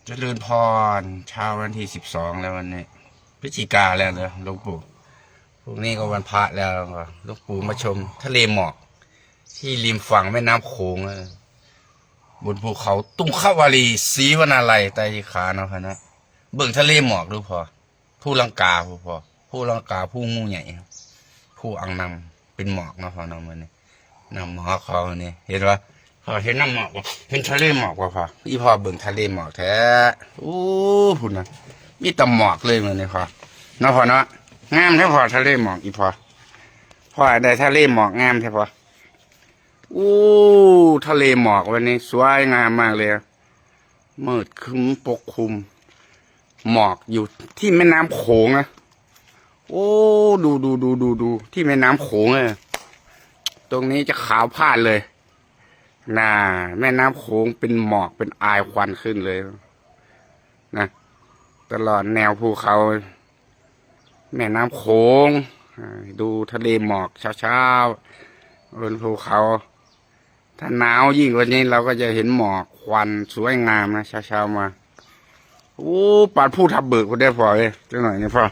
ຈະເລີນພອນ ເຊົ້າວັນທີສິບສອງແລ້ວ ວັນນີ້ ພຶສຈິກາແລ້ວເດີ ຫຼວງປູ່. ພວກນີ້ກໍວັນພະແລ້ວ ຫຼວງປູ່ມາຊົມທະເລໝອກ ທີ່ລິມຝັ່ງແມ່ນ້ຳໂຂງ ເອີ ບົນພູເຂົາຕຸງຄະວາລີ ສີວະນາໄລ ໃຕ້ຂາເນາະ ເພິ່ນນະ. ເບິ່ງທະເລໝອກດູພໍ່ ພູລັງກາພຸ້ນພໍ່ ພູລັງກາ ພູງູໃຫຍ່ ພູອ່າງນ້ຳ ເປັນໝອກເນາະພໍ່ເນາະ ມື້ນີ້ ນ້ຳໝອກເຂົານີ້ ເຫັນບໍ່ພໍ່? ເຫັນນ້ຳໝອກບໍ່? ເຫັນທະເລໝອກບໍ່ພໍ່? ອີ່ພໍ່ເບິ່ງທະເລໝອກແທ້. ໂອ້ ພຸ້ນນະ ມີແຕ່ໝອກເລີຍມື້ນີ້ພໍ່ເນາະ ພໍ່ເນາະ. ງາມແທ້ພໍ່ ທະເລໝອກ ອີ່ພໍ່ ພໍ່ໄດ້ທະເລໝອກງາມແທ້ພໍ່. ໂອ້ ທະເລໝອກວັນນີ້ສວຍງາມມາກເລີຍ ມືດຄຶ້ມປົກຄຸມ ໝອກຢູ່ທີ່ແມ່ນ້ຳໂຂງນະ. ໂອ້ ດູໆໆໆ ທີ່ແມ່ນ້ຳໂຂງເລີຍ ຕົງນີ້ຈະຂາວພາດເລີຍນະ ແມ່ນ້ຳໂຂງເປັນໝອກ ເປັນອາຍຄວັນຂຶ້ນເລີຍນະ ຕະຫຼອດແນວພູເຂົາ ແມ່ນ້ຳໂຂງ. ອາ ດູທະເລໝອກເຊົ້າໆ ບົນພູເຂົາ. ຖ້າໜາວຍິ່ງກວ່ານີ້ ເຮົາກໍຈະເຫັນໝອກຄວັນສວຍງາມນະ ເຊົ້າໆມາ. ໂອ້ ປານພູທັບເບີກພຸ້ນເດ້ພໍ່ເອີຍ ຈັກໜ້ອຍນີ້ພໍ່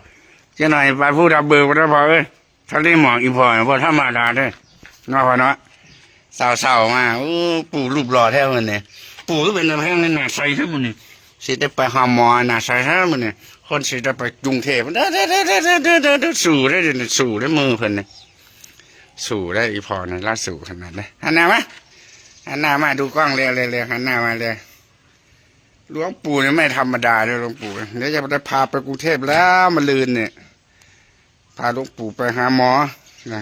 ຈັກໜ້ອຍປານພູທັບເບີກພຸ້ນເດ້ພໍ່ເອີຍ. ທະເລໝອກອີ່ພໍ່ບໍ່ທຳມະດາເດ້ເນາະພໍ່ເນາະ. ເຊົ້າໆມາ ໂອ້ ປູ່ຮູບຫຼໍ່ແທ້ມື້ນີ້ ປູ່ຄືເປັນຕາແພງ ໜ້າໃສແທ້ມື້ນີ້ ຊິໄດ້ໄປຫາໝໍ ໜ້າໃສແທ້ມື້ນີ້ ຄົນຊິໄດ້ໄປກຸງເທບ ສູ້ເດ້ ດຽວນີ້ສູ້ເດ້ ມືເພິ່ນນີ້ ສູ້ເດ້ ອີ່ພໍ່ນີ້ ລາວສູ້ຂະໜາດເດ້. ຫັນໜ້າມາ ຫັນໜ້າມາດູກ້ອງເລັວໆ ຫັນໜ້າມາເລີຍ. ຫຼວງປູ່ນີ້ບໍ່ທຳມະດາເດ້ ຫຼວງປູ່ ດຽວຈະໄດ້ພາໄປກຸງເທບແລ້ວ ມະລືນນີ້ ພາຫຼວງປູ່ໄປຫາໝໍນະ.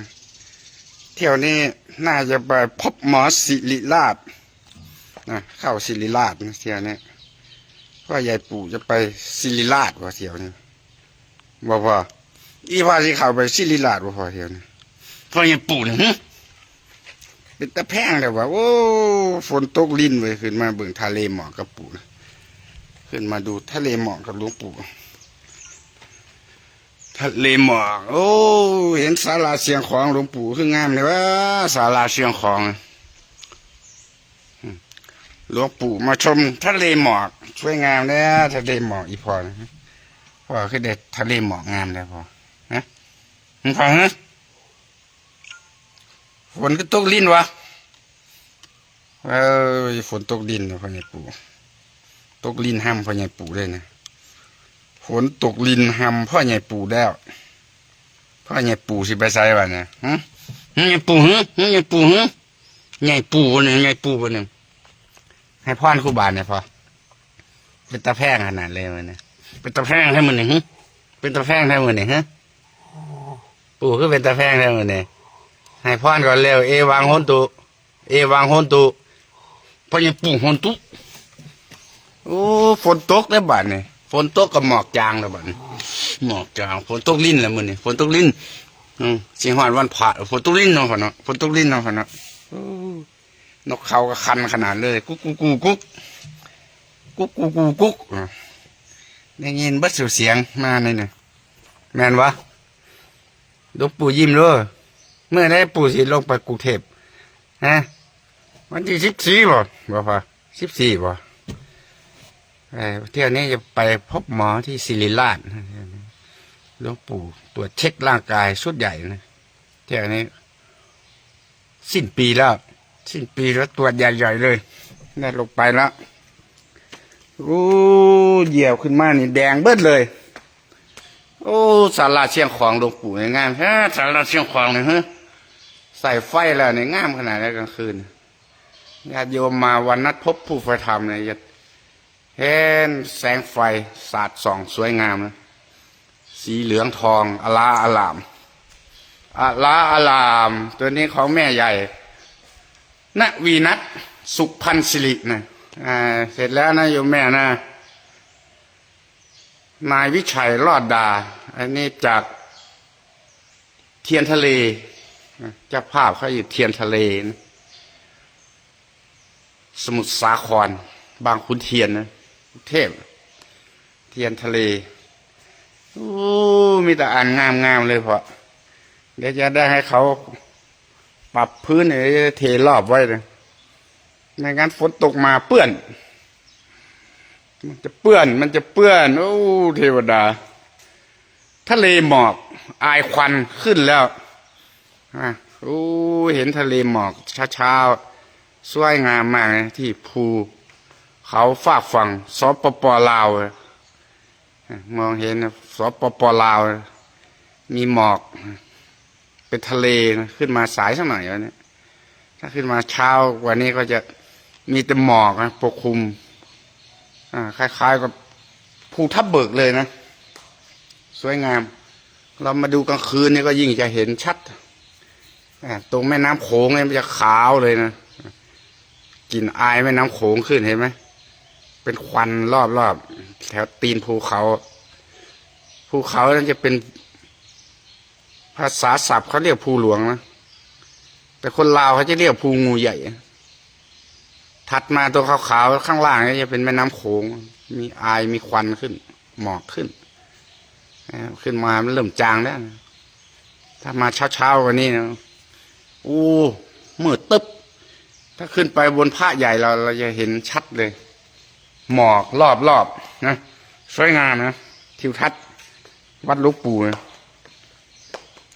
ທ່ຽວນີ້ໜ້າຈະໄປພົບໝໍສິລິລາດນະ ເຂົ້າສິລິລາດນະ ທ່ຽວນີ້ ພໍ່ໃຫຍ່ປູ່ຈະໄປສິລິລາດວ່າ ທ່ຽວນີ້ ບໍ່ພໍ ອີ່ພໍ່ຊິເຂົ້າໄປສິລິລາດບໍ່ພໍ ທ່ຽວນີ້ ພໍ່ໃຫຍ່ປູ່ນີ້ ຫື ເປັນຕາແພງແທ້ວ່າ. ໂອ້ ຝົນຕົກລິນເວີຍ ຂຶ້ນມາເບິ່ງທະເລໝອກກັບປູ່ນະ ຂຶ້ນມາດູທະເລໝອກກັບຫຼວງປູ່. ທະເລໝອກ ໂອ້ ເຫັນສາລາຊຽງຂອງ ຫຼວງປູ່ຄືງາມແທ້ວ່າ ສາລາຊຽງຂອງ. ຫຼວງປູ່ມາຊົມທະເລໝອກ ສວຍງາມແທ້ ທະເລໝອກ ອີ່ພໍ່ນະ. ພໍ່ຄືໄດ້ທະເລໝອກງາມແທ້ພໍ່ ຮະ ພໍ່ ຮະ ຝົນຄືຕົກລິນຫວາ? ເອີຍ ຝົນຕົກລິນນະພໍ່ໃຫຍ່ປູ່ ຕົກລິນຫ້ຳພໍ່ໃຫຍ່ປູ່ເດ້ນະ. ຝົນຕົກລິນຫ້ຳພໍ່ໃຫຍ່ປູ່ແລ້ວ ພໍ່ໃຫຍ່ປູ່ຊິໄປໃສບາດນີ້ ຫື ຫື ໃຫຍ່ປູ່ ຫື ຫື ໃຫຍ່ປູ່ ຫື ໃຫຍ່ປູ່ນີ້ ໃຫຍ່ປູ່ນີ້ ໃຫ້ພອນຄູບາແດ່ພໍ່. ເປັນຕາແພງຂະໜາດເລີຍມື້ນີ້ ເປັນຕາແພງແທ້ມື້ນີ້ ຫື ເປັນຕາແພງແທ້ມື້ນີ້ ຫື ປູ່ຄືເປັນຕາແພງແທ້ມື້ນີ້ ໃຫ້ພອນກ່ອນເລັວ. ເອວັງໂຫນຕຸ ເອວັງໂຫນຕຸ ພະຍາປູໂຫນຕຸ. ໂອ້ ຝົນຕົກແລ້ວບາດນີ້ ຝົນຕົກກໍໝອກຈາງແລ້ວບາດນີ້ ໝອກຈາງ. ຝົນຕົກລິນແລ້ວມື້ນີ້ ຝົນຕົກລິນ ອື ຊິຮອດວັນພະ ຝົນຕົກລິນເນາະ ເນາະ ຝົນຕົກລິນເນາະ ເນາະ. ໂອ້ ນົກເຂົາກໍຄັນຂະໜາດເລີຍ ກຸກກຸກກຸກ ກຸກ ກຸກກຸກກຸກ ໄດ້ຍິນເບິດສູ່ສຽງມານີ້ນະ ແມ່ນບໍ່? ຫຼວງປູ່ຍິ້ມເດີ ເມື່ອໃດປູ່ຊິລົງໄປກຸງເທບ ຮະ? ວັນທີສິບສີ່ບໍ່? ບໍ່ພໍ ສິບສີ່ບໍ່? ເອີ ທ່ຽວນີ້ຈະໄປພົບໝໍທີ່ສິລິລາດ ຫຼວງປູ່ຕວດເຊັກຮ່າງກາຍຊຸດໃຫຍ່ນະ ທ່ຽວນີ້ ສິ້ນປີແລ້ວ ສິ້ນປີແລ້ວ ຕວດໃຫຍ່ໆເລີຍ ໄດ້ລົງໄປແລ້ວ. ໂອ້ ຢຽວຂຶ້ນມານີ້ແດງເບິດເລີຍ. ໂອ້ ສາລາຊຽງຂອງຫຼວງປູ່ນີ້ງາມແທ້ ສາລາຊຽງຂອງນີ້ ຫື ໃສ່ໄຟແລ້ວນີ້ງາມຂະໜາດໃດກາງຄືນ. ຍາດໂຍມມາວັນນັດພົບຜູ້ໃຝ່ທຳນີ້ ເຫັນແສງໄຟສາດສ່ອງສວຍງາມນະ ສີເຫຼືອງທອງອະລາອະລາມ ອະລາອະລາມ. ຕົວນີ້ຂອງແມ່ໃຫຍ່ນະ ວີນັດ ສຸພັນສິລິນະ ອາ ເສັດແລ້ວນະໂຍມແມ່ນະ. ນາຍວິໄຊ ລອດດາ ອັນນີ້ຈາກທຽນທະເລນະ ເຈົ້າພາບເຂົາຢູ່ທຽນທະເລນະ ສະໝຸດສາຄອນ ບາງຂຸນທຽນນະ ກຸງເທບ ທຽນທະເລ. ໂອ້ ມີແຕ່ອັນງາມໆເລີຍພໍ່ ດຽວຈະໄດ້ໃຫ້ເຂົາປັບພື້ນ ເທລອບໄວ້ນະ ໄມ່ຊັ້ນຝົນຕົກມາເປື້ອນ. ມັນຈະເປື້ອນ ມັນຈະເປື້ອນ. ໂອ້ ເທວະດາ ທະເລໝອກ ອາຍຄວັນຂຶ້ນແລ້ວ. ອາ ໂອ້ ເຫັນທະເລໝອກເຊົ້າໆ ສວຍງາມມາກເລີຍ ທີ່ພູເຂົາຟາກຝັ່ງ ສປປ ລາວ. ອາ ມອງເຫັນ ສປປ ລາວ ມີໝອກ ເປັນທະເລນະ ຂຶ້ນມາສາຍສັກໜ້ອຍວັນນີ້. ຖ້າຂຶ້ນມາເຊົ້າກວ່ານີ້ກໍຈະມີແຕ່ໝອກນະປົກຄຸມ. ອາ ຄ້າຍໆກັບພູທັບເບີກເລີຍນະ ສວຍງາມ. ເຮົາມາດູກາງຄືນນີ້ກໍຍິ່ງຈະເຫັນຊັດ. ອາ ຕົງແມ່ນ້ຳໂຂງນີ້ມັນຈະຂາວເລີຍນະ ກິ່ນອາຍແມ່ນ້ຳໂຂງຂຶ້ນ ເຫັນໄໝ? ເປັນຄວັນລອບໆ ແຖວຕີນພູເຂົາ. ພູເຂົານັ້ນຈະເປັນ ພາສາສັບເຂົາຮຽກພູຫຼວງນະ ແຕ່ຄົນລາວເຂົາຈະຮຽກພູງູໃຫຍ່. ຖັດມາຕົວຂາວໆຂ້າງລ່າງນີ້ຈະເປັນແມ່ນ້ຳໂຂງ ມີອາຍ ມີຄວັນຂຶ້ນ ໝອກຂຶ້ນ. ເອີ ຂຶ້ນມາມັນເລີ່ມຈາງແລ້ວນະ. ຖ້າມາເຊົ້າໆກວ່ານີ້ນະ ໂອ້ ມືດຕຶບ. ຖ້າຂຶ້ນໄປບົນພະໃຫຍ່ ເຮົາ ເຮົາຈະເຫັນຊັດເລີຍ ໝອກລອບໆນະ ສວຍງາມນະ ທິວທັດວັດຫຼວງປູ່ນະ.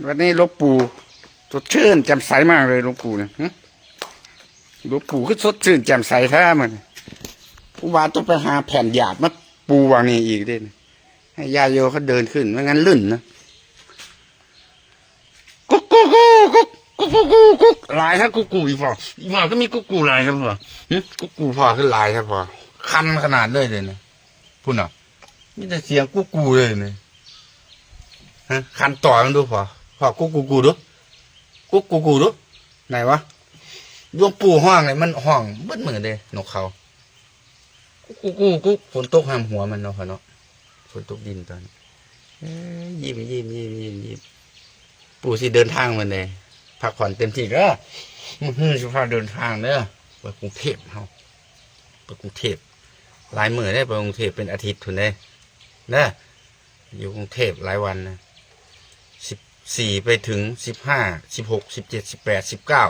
ວັດນີ້ຫຼວງປູ່ສົດຊື່ນແຈ່ມໃສມາກເລີຍ ຫຼວງປູ່ນະ. ຫື ຫຼວງປູ່ຄືສົດຊື່ນແຈ່ມໃສແທ້ມື້ນີ້. ຄູບາຕ້ອງໄປຫາແຜ່ນຫຍາບມາປູວາງນີ້ອີກເດ້ ໃຫ້ຍາດໂຍມເຂົາເດີນຂຶ້ນ ບໍ່ຊັ້ນລື່ນນະ. ກຸກກຸກກຸກ ກຸກກຸກກຸກ ຫຼາຍແທ້ ກຸກກຸກ ອີ່ພໍ່ ອີ່ພໍ່ຄືມີກຸກກຸກຫຼາຍແທ້ພໍ່? ຫຶ ກຸກກຸກພໍ່ຄືຫຼາຍແທ້ພໍ່? ຄັນຂະໜາດເລີຍເດນີ້ ພຸ້ນນະ ມີແຕ່ສຽງກຸກກຸກເລີຍນີ້. ຮະ ຄັນຕໍ່ມັນດູພໍ່ ພໍ່ ກຸກກຸກກຸກດູ ກຸກກຸກກຸກດູ ໄດ້ບໍ່? ຫຼວງປູ່ຮ້ອງນີ້ມັນຮ້ອງເບິດມື້ເດ້ ນົກເຂົາ ກຸກກຸກກຸກ ຝົນຕົກຫ້າມຫົວມັນເນາະພໍ່ເນາະ ຝົນຕົກດິນຕອນນີ້. ເອີ ຍິ້ມໆໆໆ ປູ່ຊິເດີນທາງມື້ໃດ ພັກຜ່ອນເຕັມທີ່ເດີ ມື້ຮືຊິພາເດີນທາງເດີ ໄປກຸງເທບເຮົາ ໄປກຸງເທບ ຫຼາຍມື້ເດ້ ໄປກຸງເທບເປັນອາທິດພຸ້ນເດ້ ເດີ ຢູ່ກຸງເທບຫຼາຍວັນນະ. ສິບສີ່ໄປເຖິງສິບຫ້າ ສິບຫົກ ສິບເຈັດ ສິບແປດ ສິບເກົ້າ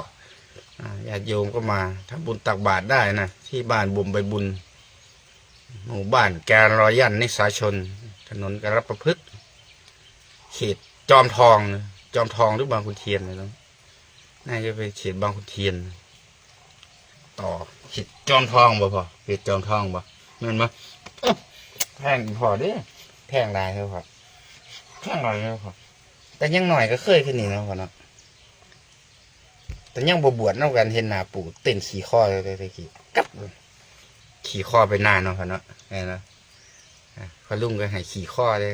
ອາ ຍາດໂຍມກໍມາທຳບຸນຕັກບາດໄດ້ນະ ທີ່ບ້ານບົ່ມໃບບຸນ ໝູ່ບ້ານແກນຣອຢັນນິສາຊົນ ຖະໜົນກະລະປະພຶກ ເຂດຈອມທອງນະ ຈອມທອງ ຫຼື ບາງຂຸນທຽນນະ. ໜ້າຈະເປັນເຂດບາງຂຸນທຽນ ຕໍ່ເຂດຈອມທອງບໍ່ພໍ່? ເຂດຈອມທອງບໍ່? ແມ່ນບໍ່? ເອີ ແພງອີ່ພໍ່ເດ້ ແພງຫຼາຍເດີພໍ່ ແພງຫຼາຍເດີພໍ່. ແຕ່ຍັງໜ້ອຍກໍເຄີຍຄືນີ້ເນາະພໍ່ເນາະ ແຕ່ຍັງບໍ່ບວດນຳກັນ ເຫັນໜ້າປູ່ເຕັ້ນຂີ່ຄໍຢູ່ແຕ່ກີ້ ກັບ ຂີ່ຄໍໄປນາເນາະພໍ່ເນາະ ແມ່ນບໍ່? ອາ ພໍ່ລຸງກໍໃຫ້ຂີ່ຄໍເດ້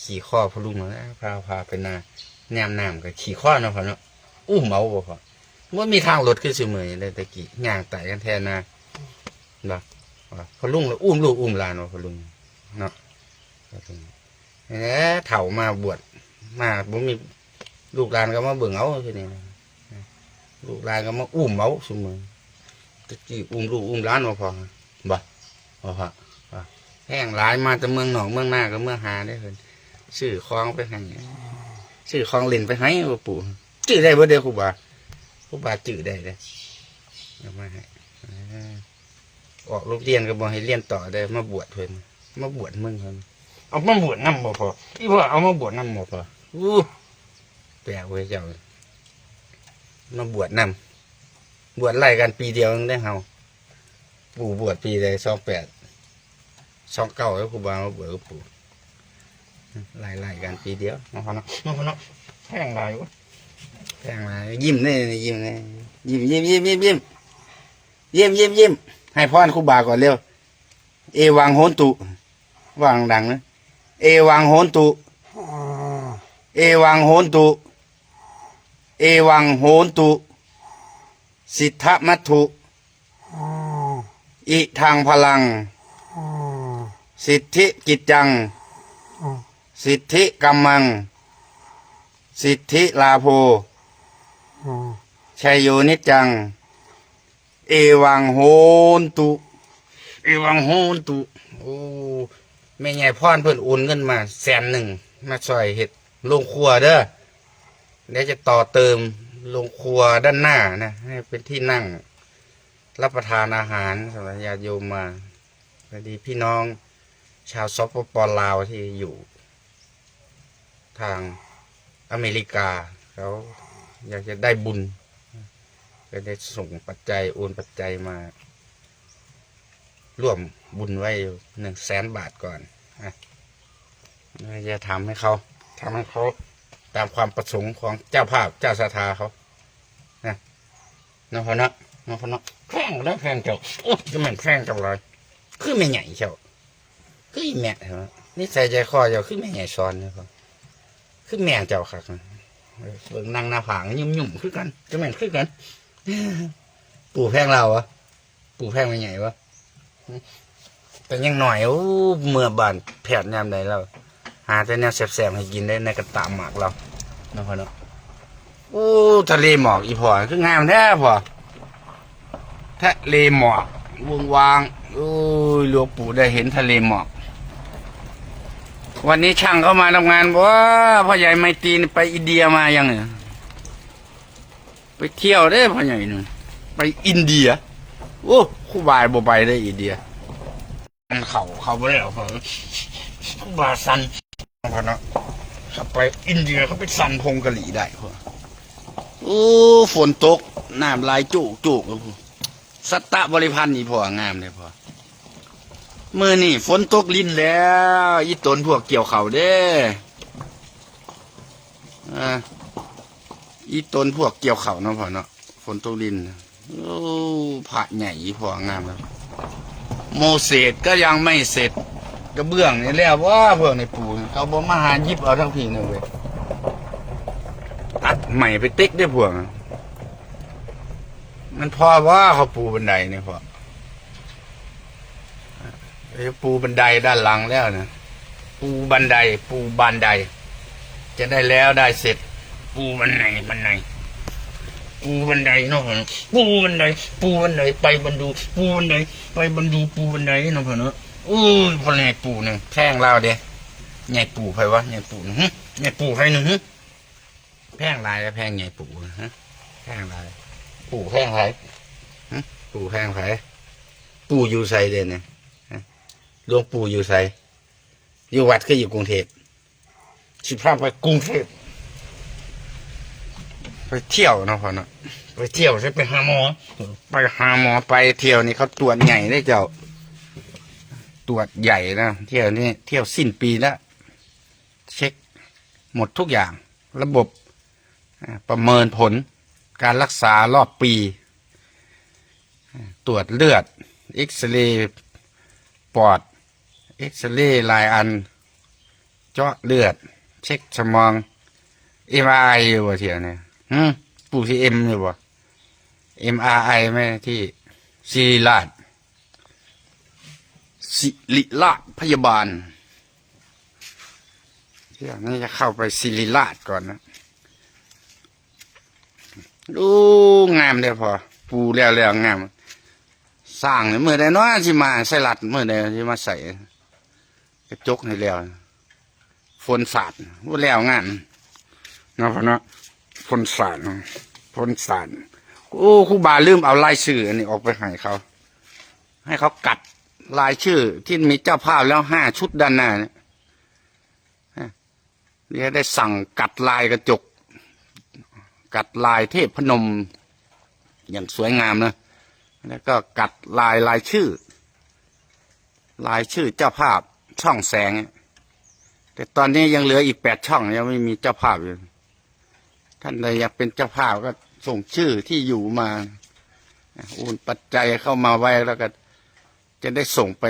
ຂີ່ຄໍພໍ່ລຸງນັ້ນແຫຼະ ພາ ພາໄປນາ ຍາມນ້ຳກໍຂີ່ຄໍເນາະພໍ່ເນາະ. ອຸ້ມເອົາບໍ່ພໍ່? ບໍ່ມີທາງລົດຄືຊຸມື້ນີ້ເດ້ ແຕ່ກີ້ຍ່າງໄຕ່ກັນແທນນາ ເນາະ ພໍ່ລຸງລະອຸ້ມລູກອຸ້ມຫຼານບໍ່ພໍ່ລຸງເນາະ. ແຫຼະ ເຖົ້າມາບວດມາ ບໍ່ມີລູກຫຼານກໍມາເບິ່ງເອົາ ທີນີ້ ລູກຫຼານກໍມາອຸ້ມເອົາຊຸມື້. ແຕ່ກີ້ອຸ້ມລູກອຸ້ມຫຼານບໍ່ພໍ່? ບໍ່ ບໍ່ພໍ່ ແຮງຫຼາຍ ມາແຕ່ເມືອງນອກເມືອງນາກໍເມືອຫາເດ້ເພິ່ນ ຊື້ຂອງໄປໃຫ້ ຊື້ຂອງຫຼິ້ນໄປໃຫ້ບໍ່ປູ່. ຈື່ໄດ້ເບິດເດ້ຄູບາ ຄູບາຈື່ໄດ້ເດ້ ເອົາມາໃຫ້ ອາ ອອກໂຮງຮຽນກໍບໍ່ໃຫ້ຮຽນຕໍ່ເດ້ ມາບວດເພິ່ນ ມາບວດເມືອງເພິ່ນ. ເອົາມາບວດນຳບໍ່ພໍ່? ອີ່ພໍ່ເອົາມາບວດນຳບໍ່ພໍ່? ອູ້ ແປກເວີຍເຈົ້າ ມາບວດນຳ ບວດໄລ່ກັນປີດຽວໜຶ່ງເດ້ເຮົາ. ປູ່ບວດປີໃດ? ສອງແປດ ສອງເກົ້າ ແລ້ວຄູບາມາບວດກັບປູ່ ໄລ່ໆກັນປີດຽວເນາະພໍ່ເນາະ ເນາະພໍ່ເນາະ. ແພງຫຼາຍ ແພງຫຼາຍ ຍິ້ມເດ້ ຍິ້ມເດ້ ຍິ້ມ ຍິ້ມ ຍິ້ມ ຍິ້ມ ຍິ້ມ ຍິ້ມ ຍິ້ມ ໃຫ້ພອນຄູບາກ່ອນເລັວ. ເອວັງໂຫນຕຸ ວ່າດັງໆເນາະ ເອວັງໂຫນຕຸ ເອວັງໂຫນຕຸ ເອວັງໂຫນຕຸ ສິດທະມັດຖຸ ອິທັງພະລັງ ສິດທິກິດຈັງ ສິດທິກຳມັງ ສິດທິລາໂພ ໄຊໂຍນິດຈັງ ເອວັງໂຫນຕຸ ເອວັງໂຫນຕຸ. ໂອ້ ແມ່ໃຫຍ່ພອນເພິ່ນໂອນເງິນມາແສນໜຶ່ງ ມາຊ່ອຍເຮັດໂລງຄົວເດີ ແລ້ວຈະຕໍ່ເຕີມໂລງຄົວດ້ານໜ້ານະ ໃຫ້ເປັນທີ່ນັ່ງ ຮັບປະທານອາຫານສຳລັບຍາດໂຍມມາ ສະຫວັດດີພີ່ນ້ອງຊາວ ສປປ ລາວ ທີ່ຢູ່ທາງອາເມລິກາ ເຂົາຢາກຈະໄດ້ບຸນ ກໍໄດ້ສົ່ງປັດໄຈ ໂອນປັດໄຈມາຮ່ວມບຸນໄວ້ຢູ່ໜຶ່ງແສນບາດກ່ອນ ອາ ຢ່າທຳໃຫ້ເຂົາ ທຳໃຫ້ເຂົາຕາມຄວາມປະສົງຂອງເຈົ້າພາບເຈົ້າສັດທາເຂົານະ ເນາະພໍ່ເນາະ ເນາະພໍ່ເນາະ ແພງເດີ ແພງເຈົ້າ ໂອ້ຍ ຈະແມ່ນແພງເຈົ້າຫຼາຍ ຄືແມ່ໃຫຍ່ເຈົ້າ ຄືອີແມ່ ນິໄສໃຈຄໍເຈົ້າຄືແມ່ໃຫຍ່ສອນ ຄືແມ່ເຈົ້າຄັກ ເບິ່ງໜັງໜ້າຜາກຫຍຸ້ມໆ ຄືກັນ ຈະແມ່ນຄືກັນ ປູແພງລາວຫວາ? ປູແພງແມ່ໃຫຍ່ຫວາ? ແຕ່ຍັງໜ້ອຍ ໂອ້ ເມືອບ້ານແພດຍາມໃດລາວຫາແຕ່ແນວແຊບໆໃຫ້ກິນເດ້ ໃນກະຕາໝາກລາວເນາະພໍ່ເນາະ. ໂອ້ ທະເລໝອກ ອີພໍ່ ຄືງາມແທ້ພໍ່ ທະເລໝອກວົງວາງ. ໂອ້ຍ ຫຼວງปู่ໄດ້ເຫັນທະເລໝອກ. ວັນນີ້ຊ່າງເຂົ້າມາທຳງານບໍ່? ພໍ່ໃຫຍ່ໄມຕີໄປອິນເດຍມາຍັງ? ໄປທ່ຽວເດ້ພໍ່ໃຫຍ່ໜຶ່ງ ໄປອິນເດຍ. ໂອ້ ຄູບາບໍ່ໄປເດ້ອິນເດຍ ເຂົ້າ ເຂົ້າບໍ່ໄດ້ດອກ ຄູບາສັ່ນ ເນາະ ເຂົ້າໄປອິນເດຍ ເຂົາໄປສັ່ນຜົງກະຫຼີໄດ້. ໂອ້ ຝົນຕົກ ນ້ຳໄຫຼໂຈກໆ ສັດຕະບໍລິພັນ ອີພໍ່ ງາມເດ້ພໍ່. ມື້ນີ້ຝົນຕົກລິນແລ້ວ ອີຕົນພວກກ່ຽວເຂົ້າເດ້ ອາ ອີຕົນພວກກ່ຽວເຂົ້າເນາະພໍ່ເນາະ ຝົນຕົກລິນ. ໂອ້ ພະໃຫຍ່ ອີພໍ່ ງາມແລ້ວ. ໂມເສດກໍຍັງໄມ່ເສັດ ກະເບື້ອງນີ້ແລ້ວບໍ່? ພວກນີ້ປູ ເຂົາບໍ່ມາຫາຢິບເອົາທັງພີ້ເລີຍເວີຍ ຕັດໄມ້ໄປຕິກເດ້ພວກ. ມັນພໍບໍ່ ເຂົາປູບັນໄດນີ້ພໍ່? ເອີ ປູບັນໄດດ້ານຫຼັງແລ້ວນະ ປູບັນໄດ ປູບັນໄດ ຈະໄດ້ແລ້ວໄດ້ເສັດ ປູບັນໄດ ບັນໄດ ປູບັນໄດເນາະ ປູບັນໄດ ປູບັນໄດ ໄປບັນດູ ປູບັນໄດ ໄປບັນດູ ປູບັນໄດເນາະພໍ່ເນາະ. ໂອ້ຍ ພໍ່ໃຫຍ່ປູນີ້ແພງລາວເດ້ ໃຫຍ່ປູໃຜວະ ໃຫຍ່ປູນີ້ ຫື ໃຫຍ່ປູໃຜນີ້ ຫື ແພງຫຼາຍ ແພງໃຫຍ່ປູ ຫື ແພງຫຼາຍ ປູແພງໃຜ ຫື ປູແພງໃຜ ປູຢູ່ໃສເດນີ້ ຫື ຫຼວງປູຢູ່ໃສ? ຢູ່ວັດຄືຢູ່ກຸງເທບ ຊິພາໄປກຸງເທບ ໄປທ່ຽວເນາະພໍ່ເນາະ ໄປທ່ຽວ ຊິໄປຫາໝໍ ໄປຫາໝໍ ໄປທ່ຽວນີ້ເຂົາຕວດໃຫຍ່ເດ້ເຈົ້າ ຕວດໃຫຍ່ນະ ທ່ຽວນີ້ ທ່ຽວສິ້ນປີແລ້ວ ເຊັກໝົດທຸກຢ່າງ ລະບົບ ອາ ປະເມີນຜົນການລັກສາລອບປີ ອາ ຕວດເລືອດ ເອັກສະເຣປອດ ເອັກສະເຣຫຼາຍອັນ ເຈາະເລືອດ ເຊັກສະໝອງ ເອັມອາໄອ ຢູ່ບໍ່ທ່ຽວນີ້ ຫື ປູຊິເອັມຢູ່ບໍ່? ເອັມອາໄອ ແມ່ນທີ່ສິລິລາດ ສິລິລາດພະຍາບານ ທ່ຽວນີ້ຈະເຂົ້າໄປສິລິລາດກ່ອນນະ. ໂອ້ ງາມເດ້ພໍ່ ປູແລ້ວໆ ງາມ. ຊ່າງນີ້ມື້ໃດເນາະຊິມາ ໄຊລັດມື້ໃດຊິມາໃສ່ກະຈົກໃຫ້ແລ້ວ. ຝົນສາດ ໂອ້ ແລ້ວງາມເນາະພໍ່ເນາະ ຝົນສາດ ຝົນສາດ. ໂອ້ ຄູບາລືມເອົາລາຍຊື່ອັນນີ້ອອກໄປໃຫ້ເຂົາ ໃຫ້ເຂົາກັດລາຍຊື່ທີ່ມີເຈົ້າພາບແລ້ວຫ້າຊຸດດ້ານໜ້ານີ້ ຈະໄດ້ສັ່ງກັດລາຍກະຈົກ ກັດລາຍເທບພະນົມຢ່າງສວຍງາມນະ ແລ້ວກໍກັດລາຍ ລາຍຊື່ ລາຍຊື່ເຈົ້າພາບຊ່ອງແສງ. ແຕ່ຕອນນີ້ຍັງເຫຼືອອີກແປດຊ່ອງ ຍັງໄມ່ມີເຈົ້າພາບຢູ່. ທ່ານໃດຢາກເປັນເຈົ້າພາບກໍສົ່ງຊື່ທີ່ຢູ່ມາ ໂອນປັດໄຈເຂົ້າມາໄວ້ ແລ້ວກໍຈະໄດ້ສົ່ງໄປ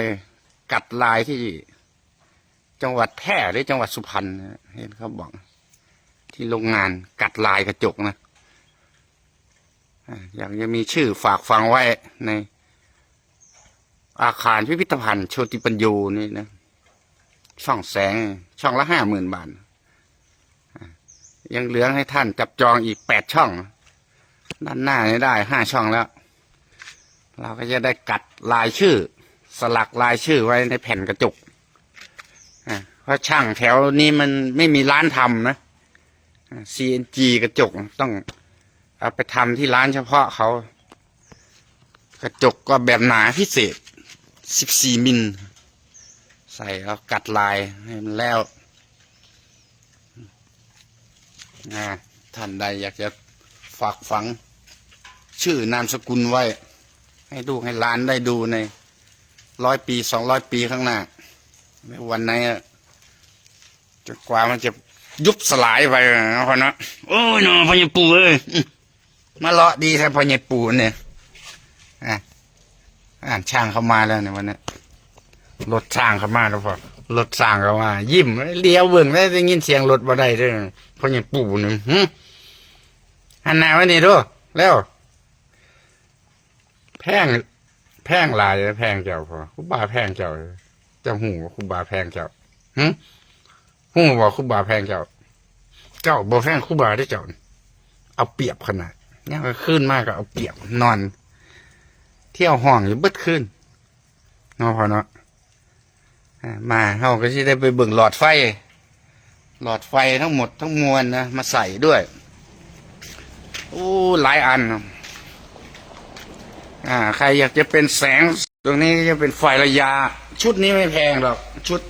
ກັດລາຍທີ່ ຈັງຫວັດແພ່ ຫຼື ຈັງຫວັດສຸພັນ ເຫັນເຂົາບອກ ທີ່ໂລງງານກັດລາຍກະຈົກນະ ອາ ຢາກຈະມີຊື່ຝາກຝັງໄວ້ໃນອາຄານພິພິທະພັນໂຊຕິປັນໂຍນີ້ນະ ຊ່ອງແສງ ຊ່ອງລະຫ້າໝື່ນບາດ ອາ ຍັງເຫຼືອໃຫ້ທ່ານຈັບຈອງອີກແປດຊ່ອງ ດ້ານໜ້ານີ້ໄດ້ຫ້າຊ່ອງແລ້ວ ເຮົາກໍຈະໄດ້ກັດລາຍຊື່ ສະຫຼັກລາຍຊື່ໄວ້ໃນແຜ່ນກະຈົກ ອາ ເພາະຊ່າງແຖວນີ້ມັນໄມ່ມີຮ້ານທຳນະ ອາ ຊີເອັນຈີ ກະຈົກ ຕ້ອງເອົາໄປທຳທີ່ຮ້ານສະເພາະເຂົາ ກະຈົກກໍແບບໜາພິເສດ ສິບສີ່ມິນ ໃສ່ເອົາກັດລາຍໃຫ້ມັນແລ້ວ. ອ່າ ທ່ານໃດຢາກຈະຝາກຝັງຊື່ນາມສະກຸນໄວ້ ໃຫ້ລູກໃຫ້ຫຼານໄດ້ດູໃນຮ້ອຍປີ ສອງຮ້ອຍປີຂ້າງໜ້າ ໃນວັນໃນ ຈົນກວ່າມັນຈະຍຸບສະຫຼາຍໄປເນາະ ພໍ່ເນາະ. ໂອ້ຍເນາະ ພໍ່ໃຫຍ່ປູເອີຍ ອື ມາເລາະດີແທ້ພໍ່ໃຫຍ່ປູນີ້. ອ່າ ອ່ານ ຊ້າງເຂົ້າມາແລ້ວໃນວັນນີ້ ລົດຊ້າງເຂົ້າມາແລ້ວພໍ່ ລົດຊ້າງເຂົ້າມາ ຍິ້ມຫຼຽວເບິ່ງ ໄດ້ຍິນສຽງລົດບໍ່ໄດ້ເດີ້ ພໍ່ໃຫຍ່ປູນີ້. ຫຶ ຫັນໜ້າມານີ້ດູ ແລ້ວ ແພງ ແພງຫຼາຍ ແພງເຈົ້າພໍ່ ຄູບາແພງເຈົ້າ. ເຈົ້າຮູ້ບໍ່ ຄູບາແພງເຈົ້າ? ຫຶ ຮູ້ບໍ່ ຄູບາແພງເຈົ້າ? ເຈົ້າບໍ່ແພງຄູບາເດ້ເຈົ້າ ເອົາປຽບຂະໜາດ ຍາມກາງຄືນມາກໍເອົາປຽບ ນອນທ່ຽວຫ້ອງຢູ່ເບິດຄືນເນາະພໍ່ເນາະ. ອ່າ ມາເຮົາກໍຊິໄດ້ໄປເບິ່ງຫຼອດໄຟ ຫຼອດໄຟທັງໝົດທັງມວນນະ ມາໃສ່ດ້ວຍ. ໂອ້ ຫຼາຍອັນ. ອ່າ ໃຄຢາກຈະເປັນແສງ ຕົງນີ້ຈະເປັນໄຟໄລຍະ. ຊຸດນີ້ໄມ່ແພງດອກ ຊຸດ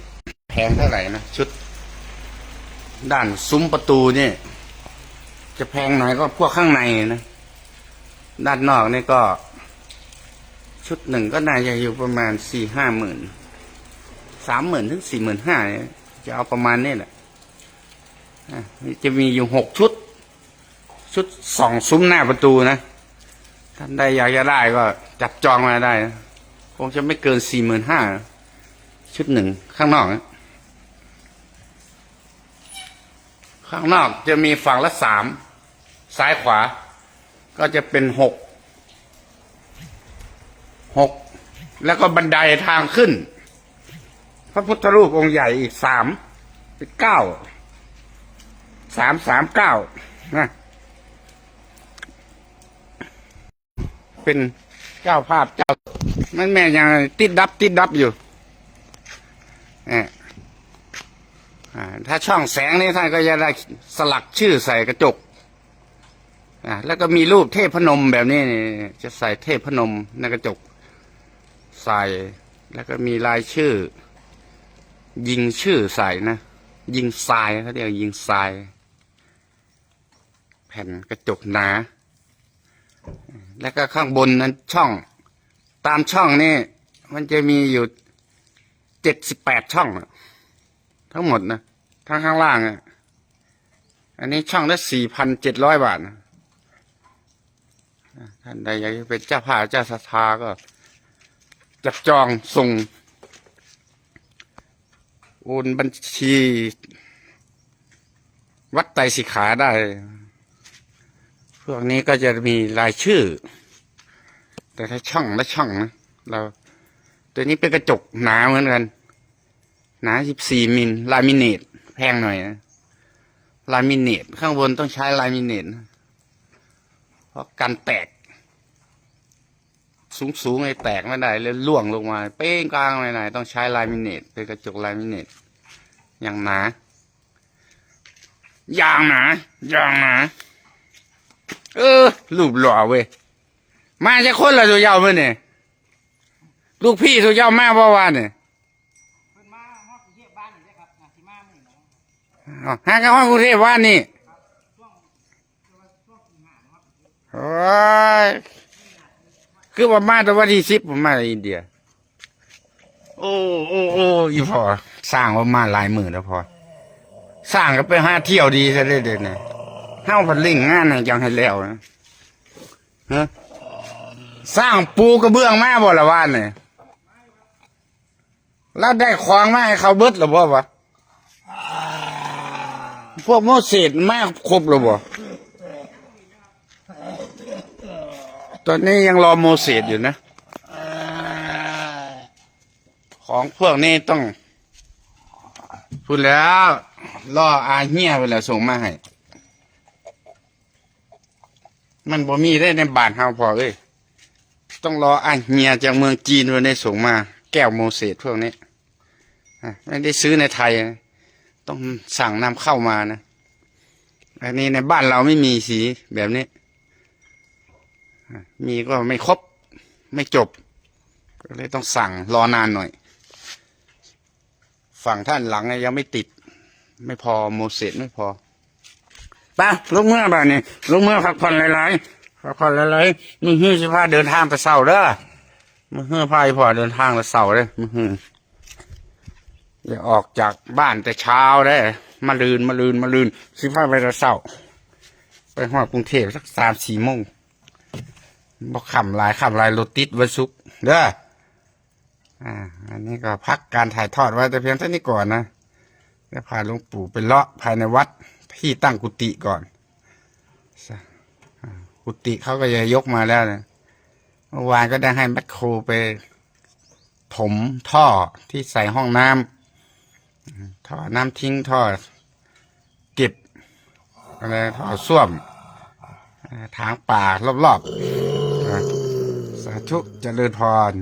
ແພງເທົ່າໃດນະ ຊຸດດ້ານສຸມປະຕູນີ້ ຈະແພງໜ້ອຍກວ່າພວກຂ້າງໃນນະ. ດ້ານນອກນີ້ກໍ ຊຸດໜຶ່ງກໍໜ້າຈະຢູ່ປະມານສີ່ຫ້າໝື່ນ ສາມໝື່ນເຖິງສີ່ໝື່ນຫ້າ ຈະເອົາປະມານນີ້ແຫຼະ. ອ່າ ຈະມີຢູ່ຫົກຊຸດ ຊຸດສອງສຸມໜ້າປະຕູນະ. ທ່ານໃດຢາກຈະໄດ້ກໍຈັບຈອງໄວ້ໄດ້ນະ ຄົງຈະໄມ່ເກີນສີ່ໝື່ນຫ້າ ຊຸດໜຶ່ງ ຂ້າງນອກນະ. ຂ້າງນອກຈະມີຝັ່ງລະສາມ ຊ້າຍຂວາ ກໍຈະເປັນຫົກ ຫົກ ແລ້ວກໍບັນໄດທາງຂຶ້ນ ພະພຸດທະຮູບອົງໃຫຍ່ອີກສາມ ເປັນເກົ້າ ສາມ ສາມ ເກົ້າ ນະ. ເປັນເຈົ້າພາບເຈົ້າ ມັນແມ່ນຫຍັງ ຕິດດັບ ຕິດດັບຢູ່. ເອີ ອ່າ ຖ້າຊ່ອງແສງນີ້ ທ່ານກໍຈະໄດ້ສະຫຼັກຊື່ໃສ່ກະຈົກ. ອ່າ ແລ້ວກໍມີຮູບເທບພະນົມແບບນີ້ ຈະໃສ່ເທບພະນົມໃນກະຈົກໃສ່ ແລ້ວກໍມີລາຍຊື່ ຍິງຊື່ໃສ່ນະ ຍິງຊາຍ ເຂົາເອີ້ນຍິງຊາຍ. ແຜ່ນກະຈົກໜາ ແລ້ວກໍຂ້າງບົນນັ້ນຊ່ອງ ຕາມຊ່ອງນີ້ມັນຈະມີຢູ່ເຈັດສິບແປດຊ່ອງ ທັງໝົດນະ ທັງຂ້າງລ່າງອະ. ອັນນີ້ຊ່ອງລະສີ່ພັນເຈັດຮ້ອຍບາດນະ. ທ່ານໃດຢາກເປັນເຈົ້າພາບເຈົ້າສັດທາກໍຈັບຈອງສົ່ງ ໂອນບັນຊີວັດໄຕສິຂາໄດ້. ພວກນີ້ກໍຈະມີລາຍຊື່ແຕ່ລະຊ່ອງລະຊ່ອງນະ. ລາວ ຕົວນີ້ເປັນກະຈົກໜາເໝືອນກັນ ໜາສິບສີ່ມິນ ລາມິເນດ ແພງໜ້ອຍນະ ລາມິເນດ ຂ້າງບົນຕ້ອງໃຊ້ລາມິເນດນະ ເພາະກັນແຕກ ສູງໆ ໃຫ້ແຕກມາໄດ້ ແລ້ວລ່ວງລົງມາເປ້ງກາງໄວ້ໄດ້ ຕ້ອງໃຊ້ລາມິເນດ ເປັນກະຈົກລາມິເນດ ຢ່າງໜາ ຢ່າງໜາ ຢ່າງໜາ. ເອີ ຮູບຫຼໍ່ເວີຍ. ມາຈັກຄົນລະ ສູ່ເຈົ້າມື້ນີ້? ລູກພີ່ສູ່ເຈົ້າມາບໍ່ວານນີ້? ເພິ່ນມາຮອດກຸງເທບບ້ານນີ້ເດ້ຄັບ ໜ້າຊິມາມື້ນີ້ແຫຼະ. ອ້າວ ຫາກັນຮອດກຸງເທບວານນີ້. ໂອ້ຍ ຄືວ່າມາແຕ່ວັນທີສິບ ມາອິນເດຍ. ໂອ້ ໂອ້ ໂອ້ ອີ່ພໍ່ ສ້າງວ່າມາຫຼາຍມື້ແລ້ວພໍ່. ສ້າງກໍໄປຫາທ່ຽວດີຊະເດ້ ເດນີ້ ເຮົາພັດເລັ່ງງານໃຫ້ຈັ່ງໃຫ້ແລ້ວນະ. ຮະ ສ້າງປູກະເບື້ອງມາບໍ່ລະວານນີ້? ລາວໄດ້ຂອງມາໃຫ້ເຂົາເບິດລະບໍ່ວະ? ພວກໂມເສດມາຄົບລະບໍ່? ຕອນນີ້ຍັງລໍໂມເສດຢູ່ນະ. ຂອງພວກນີ້ຕ້ອງ ພຸ້ນແລ້ວ ລໍອາເຮຍພຸ້ນແຫຼະ ສົ່ງມາໃຫ້. ມັນບໍ່ມີເດ້ໃນບ້ານເຮົາພໍ່ເອີຍ. ຕ້ອງລໍອາເຮຍຈາກເມືອງຈີນພຸ້ນເດ້ ສົ່ງມາ ແກ້ວໂມເສດພວກນີ້. ອາ ແມ່ນໄດ້ຊື້ໃນໄທ ຕ້ອງສັ່ງນຳເຂົ້າມານະ. ອັນນີ້ໃນບ້ານເຮົາໄມ່ມີສີແບບນີ້. ອາ ມີກໍໄມ່ຄົບ ໄມ່ຈົບ. ก็เลยต้องสั่งรอนานหน่อย ฝั่งด้านหลังเนี่ยยังไม่ติด ไม่พอ โมเสสไม่พอ ไป ลงเมือบาดนี้ ลงเมือพักผ่อนหลายๆ พักผ่อนหลายๆ มื้อฮื้อสิพาเดินทางแต่เช้าเด้อ มื้อฮื้อพาอีพ่อเดินทางแต่เช้าเด้อ มื้อฮื้อ อย่าออกจากบ้านแต่เช้าเด้อ มะรืน มะรืน มะรืน สิพาไปแต่เช้า ไปฮอดกรุงเทพฯสักสามสี่โมง บ่ค่ำหลาย ค่ำหลายรถติดวันศุกร์เด้อ อ่า อันนี้ก็พักการถ่ายทอดไว้แต่เพียงเท่านี้ก่อนนะ จะพาหลวงปู่ไปเลาะภายในวัดที่ตั้งกุฏิก่อน อ่า กุฏิเขาก็จะยกมาแล้วนะ เมื่อวานก็ได้ให้แมคโครไปถมท่อที่ใส่ห้องน้ำ ท่อน้ำทิ้ง ท่อเก็บ อะไร ท่อส้วม อ่า ถางป่ารอบๆ อ่า สาธุ เจริญพร